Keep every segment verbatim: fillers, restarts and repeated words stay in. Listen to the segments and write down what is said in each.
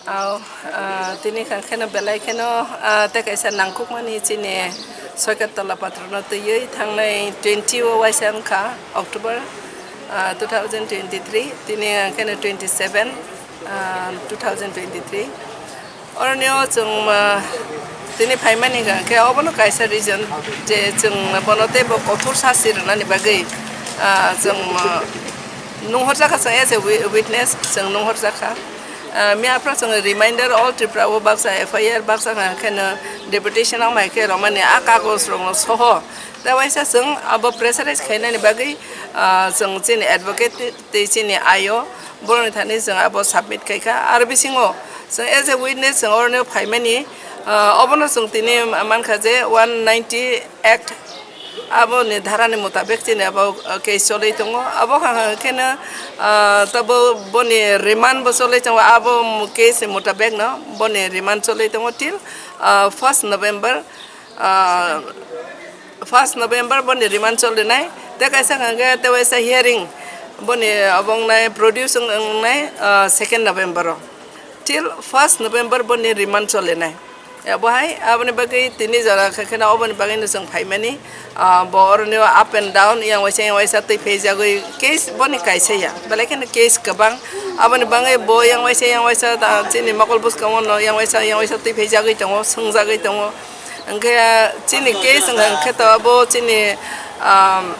Au, ah, tini kha kheno belai kheno, ah, tei kaisa nangkukmani chini Soikat Tola Patrono twiwi thangnai twenty o waisa wngkha October, ah, two thousand twenty-three, tini kheno twenty-seven, ah, two thousand twenty-three. Oroni o chwng, ah, tini phaimani hwnkha khe obono kaisa reason je chwng bono teibo kothor sasi rwnani bagwi, ah, chwng, ah, nunghorjakha chwng as a wi-, witness chwng nunghorjakha. Ah, miya phra chwng reminder all Tripura o baksa F I R baksa hwnkha kheno deputation wng bai khe romani a kagoj rokno soho. Tei waisa chwng abo pressurize khainani bagwi, ah, chwng chini advocate tei chini I O borokni thani chwng abo submit khaikha. Aro bisingo chwng as a witness chwng oroni phaimani, ah, obono chwng tini mankha je one ninety act aboni dharani mutabek chini abo, ah, case cholwi tongo. Abo hwnkheno, ah, tabo boni remand bo cholwi tongo. Abo case ni mutabek no boni remand cholwi tongo till, ah, first November, ah, first November boni remand cholinai, tei kaisa hwnkha khe tei waisa hearing boni obo wngnai, produce wng-, wngnai, ah, second November o. Till first November boni remand cholinai. Abo hai aboni bagwi tini jora khe kheno oboni bagwi no chwng phaimani, ah, bo oroni up and down yang waisa yang waisa twi phaijagwi case boni kaisa ya, belai kheno case kwbang. Aboni bagwi bo yang waisa yang waisa ta chini mokol bwskango no yang waisa yang waisa twi phaijagwi tongo, swngjagwi tongo. Hwnkhe chini case wngkha hwnkhe to abo chini, um,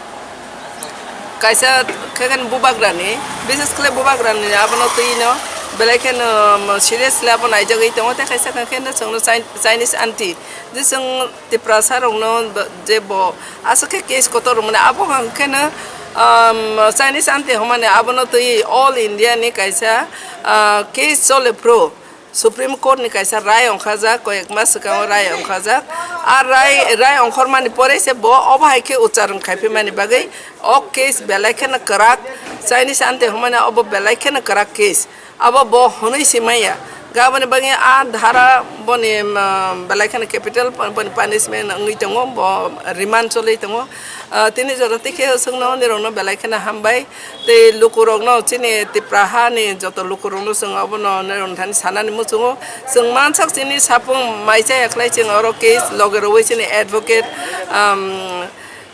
kaisa khe bubagrani, bises khlai bubagrani abono twino belai kheno, um, seriously abo naijagwi tongo, tei kaisa khe no chwngno Chin-, Chinese aunty, je chwng Tiprasa rokno je bo aswk khe case kotor rwmani abo hwnkheno, um, Chinese aunty hwnmani abono twi all India ni kaisa, uh, case chole phuru. Supreme Court ni kaisa rai ongkhajak, koyek mas swkango rai ongkhajak. A rai, rai ongkhormani pore se bo obo hai khe ucharung khaiphaimani bagwi o case belai kheno kwrak, Chinese aunty hwnmani obo belai kheno kwrak case. Abo bo hwnwi si maya. Gaboni bagwi a dhara boni, um, belai kheno capital, boni punishment wngwi tongo, bo remand cholwi tongo. Ah, tini jora tikhe chwngno nirokno belai kheno hambai. Tei lukurokno, chini Tipra hani joto lukurokno chwng obono norok thani sanani muchungo. Chwng mansak chini sapung mai chaya khlai chwng oro case loge rwui chini advocate, um,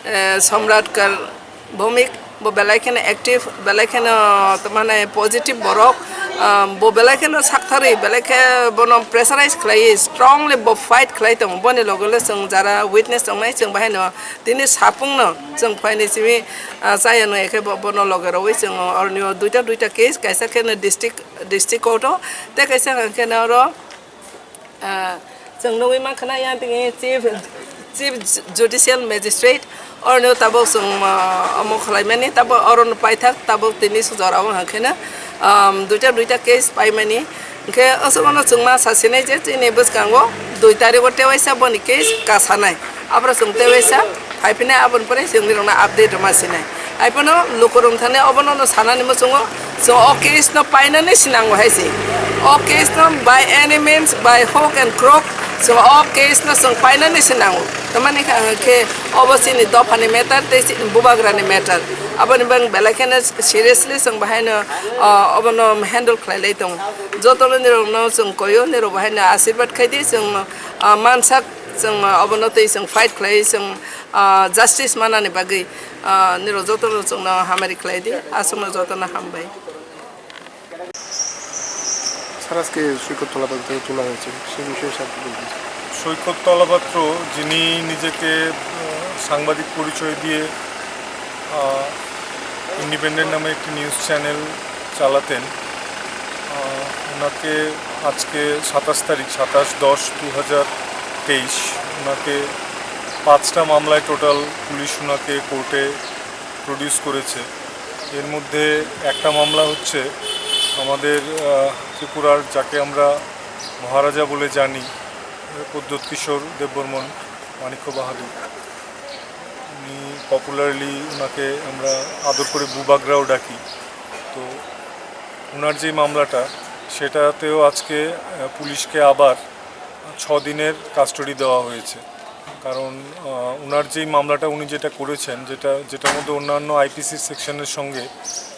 eh, Somrat Kar Bhowmik bo belai kheno active, belai kheno tamani positive borok, um, bo belai kheno saktharwi, belai khe bono pressurize khlaiwi strongly bo fight khlai tongo. Boni loge le chwng jara witness tongnai chwng bahaino tini sapungno chwng phaini simi, ah, chaya nung khe bo-, bono loge rwui chwng oroni o duita, duita case, kaisa khe no district, district court o, tei kaisa hwnkhe no oro, ah, chwng nugui mankha na yang tini chief, chief judicial magistrate oroni o tabuk chwng, ah, omo khlaimani tabuk oro no paithak tabuk tini sujora o hwnkhe no, um, duita, duita case paimani. Hwnkhe aswkno chwngma sasinai je chini bwskango dui tarikgo tewaisa boni case kasanai. Aphuru chwng tewaisa phaiphinai, aboni pore chwng nirokno update rwma sinai. Haiphano lukurok thani obono no sanani muchungo, chwng o case no painani sinango hai se. O case no by any means, by hook and crook, chwng o case no chwng painani sinango. Tamani kha khe obo chini dophani matter tei chini bubagrani matter. Aboni bagwi belai kheno seriously chwng bahaino, ah, obono handle khlai lai tongo. Jotono nirokno chwng koyo, nirok bahaino asirwad khai di, chwng, ah, mansak chwng, ah, obono twi chwng fight khlai, chwng, ah, justice manani bagwi, ah, nirok jotono chwngno hamari khlai di, aswkno jotono hambai. Sir, আজকে সৈকত তলাপাত্র তোলা হয়েছে, সে বিষয়ে স্যার কি বলবেন? সৈকত তলাপাত্র, যিনি নিজেকে, আহ, সাংবাদিক পরিচয় দিয়ে, আহ, ইন্ডিপেন্ডেন্ট নামে একটি নিউজ চ্যানেল চালাতেন, আহ, ওনাকে আজকে সাতাশ তারিখ, সাতাশ দশ দু হাজার তেইশ, ওনাকে পাঁচটা মামলায় টোটাল পুলিশ ওনাকে কোর্টে প্রডিউস করেছে। এর মধ্যে একটা মামলা হচ্ছে আমাদের, আহ, ত্রিপুরার, যাকে আমরা মহারাজা বলে জানি, প্রদ্যোৎ কিশোর দেববর্মন, মাণিক্য বাহাদুর। উনি পপুলারলি ওনাকে আমরা আদর করে বুবাগ্রাও ডাকি। তো ওনার যে মামলাটা, সেটাতেও আজকে, আহ, পুলিশকে আবার ছ দিনের কাস্টডি দেওয়া হয়েছে। কারণ, আহ, ওনার যেই মামলাটা উনি যেটা করেছেন, যেটা, যেটার মধ্যে অন্যান্য আইপিসি সেকশনের সঙ্গে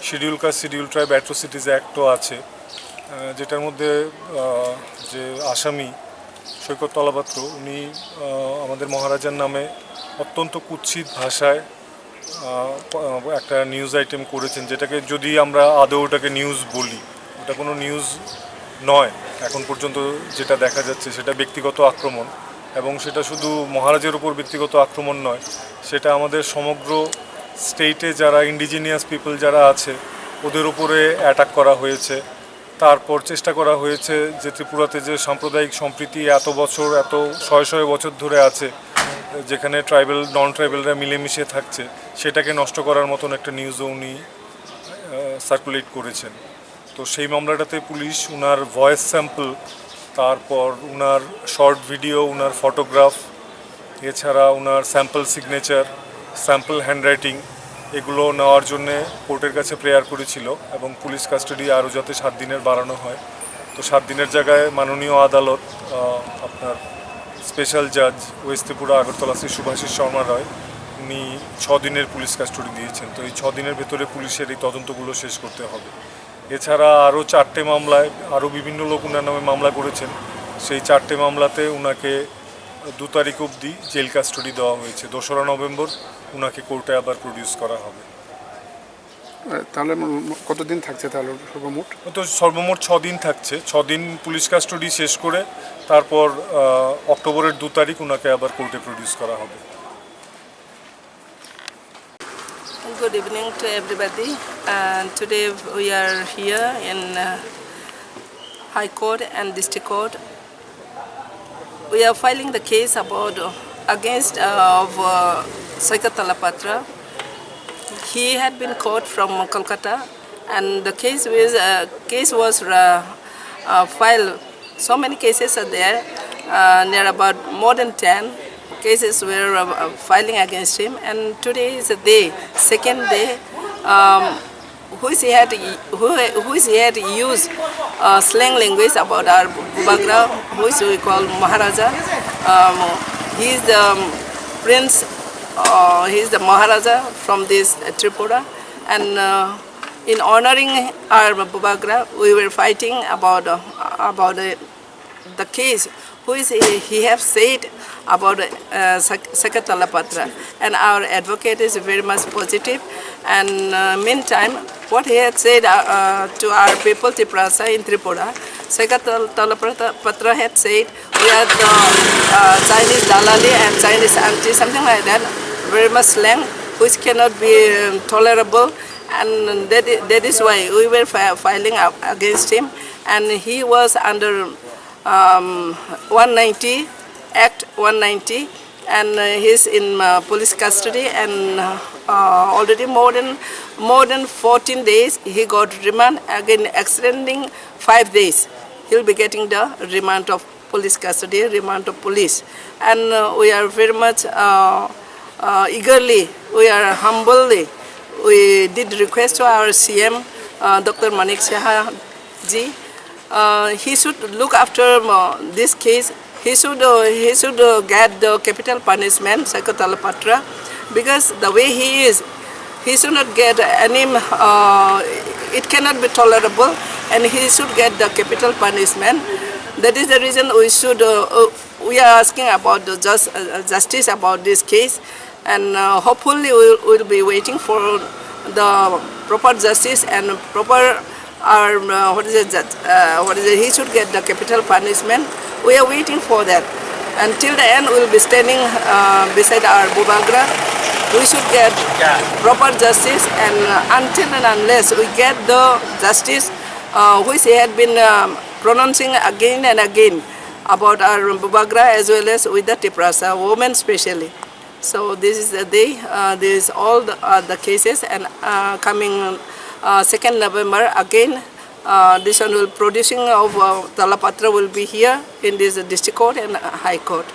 শিডিউল কাস্ট, শিডিউল ট্রাইব অ্যাট্রোসিটিজ অ্যাক্টও আছে, আহ, যেটার মধ্যে, আহ, যে আসামি সৈকত তলাপাত্র, উনি, আহ, আমাদের মহারাজার নামে অত্যন্ত কুৎসিত ভাষায়, আহ, প-, একটা নিউজ আইটেম করেছেন, যেটাকে যদি আমরা আদৌ ওটাকে নিউজ বলি, ওটা কোনো নিউজ নয়। এখন পর্যন্ত যেটা দেখা যাচ্ছে, সেটা ব্যক্তিগত আক্রমণ, এবং সেটা শুধু মহারাজের উপর ব্যক্তিগত আক্রমণ নয়, সেটা আমাদের সমগ্র স্টেটে যারা ইন্ডিজিনিয়াস পিপল যারা আছে, ওদের উপরে অ্যাটাক করা হয়েছে। তারপর চেষ্টা করা হয়েছে যে ত্রিপুরাতে যে সাম্প্রদায়িক সম্প্রীতি এত বছর, এত শয়ে শয়ে বছর ধরে আছে, যেখানে ট্রাইবাল, নন ট্রাইবালরা মিলেমিশে থাকছে, সেটাকে নষ্ট করার মতন একটা নিউজও উনি, আহ, সার্কুলেট করেছেন। তো সেই মামলাটাতে পুলিশ উনার ভয়েস স্যাম্পল, তারপর উনার শর্ট ভিডিও, উনার ফটোগ্রাফ, এছাড়া উনার স্যাম্পল সিগনেচার, স্যাম্পল হ্যান্ডরাইটিং, এগুলো নেওয়ার জন্যে কোর্টের কাছে প্রেয়ার করেছিল এবং পুলিশ কাস্টডি আরও যাতে সাত দিনের বাড়ানো হয়। তো সাত দিনের জায়গায় মাননীয় আদালত, আহ, আপনার স্পেশাল জাজ ওয়েস্ট ত্রিপুরা আগরতলা শ্রী শুভাশিস শর্মা রায়, উনি ছ দিনের পুলিশ কাস্টডি দিয়েছেন। তো এই ছ দিনের ভেতরে পুলিশের এই তদন্তগুলো শেষ করতে হবে। এছাড়া আরও চারটে মামলায়, আরও বিভিন্ন লোক ওনার নামে মামলা করেছেন। সেই চারটে মামলাতে ওনাকে দু তারিখ অবধি জেল কাস্টডি দেওয়া হয়েছে। দোসরা নভেম্বর ওনাকে কোর্টে আবার প্রডিউস করা হবে। আহ, তাহলে ম-, ম-, কতদিন থাকছে তাহলে সর্বমোট? তো সর্বমোট ছ দিন থাকছে। ছ দিন পুলিশ কাস্টডি শেষ করে তারপর, আহ, অক্টোবরের দু তারিখ ওনাকে আবার কোর্টে প্রডিউস করা হবে। Good evening to everybody. Uh, today we are here in uh, High Court and District Court. We are filing the case about uh, against uh, of uh, Saikat Talapatra. He had been caught from Kolkata, and the case was uh, case was uh, uh, filed. So many cases are there. Uh, there are about more than ten cases were uh, filing against him, and today is a day, second day, um, which he had who, which he had used uh, slang language about our Bubagra, which we call Maharaja. Um, he is the um, prince, uh, he is the Maharaja from this uh, Tripura, and uh, in honoring our Bubagra, we were fighting about uh, about uh, the case which he, he have said about uh, Sek- Sekatala Patra, and our advocate is very much positive. And uh, meantime, what he had said uh, uh, to our people Tiprasa in Tripura, Sekatala Patra had said, "We are the uh, Chinese dalali and Chinese aunty," something like that, very much slang, which cannot be um, tolerable, and that is, that is why we were fi- filing up against him, and he was under um, one ninety, Act one ninety, and uh, he's in uh, police custody, and uh, already more than more than fourteen days he got remand, again extending five days. He'll be getting the remand of police custody, remand of police, and uh, we are very much uh, uh, eagerly, we are humbly, we did request to our C M, uh, Doctor Manik Saha ji, uh, he should look after uh, this case. He should uh, he should uh, get the capital punishment, Saikatala Patra, because the way he is, he should not get any. Uh, it cannot be tolerable, and he should get the capital punishment. That is the reason we should uh, uh, we are asking about the just, uh, justice about this case, and uh, hopefully we will be waiting for the proper justice and proper our uh, what is it that uh, what is it? He should get the capital punishment. We are waiting for that. Until the end, we will be standing uh, beside our Bubagra. We should get proper justice, and uh, until and unless we get the justice uh, which he had been um, pronouncing again and again about our Bubagra as well as with the Tiprasa women specially. So this is the day, uh, this is all the, uh, the cases and, uh, coming, uh, second November again, uh, this one will producing of, uh, Talapatra will be here in this district court and, uh, high court.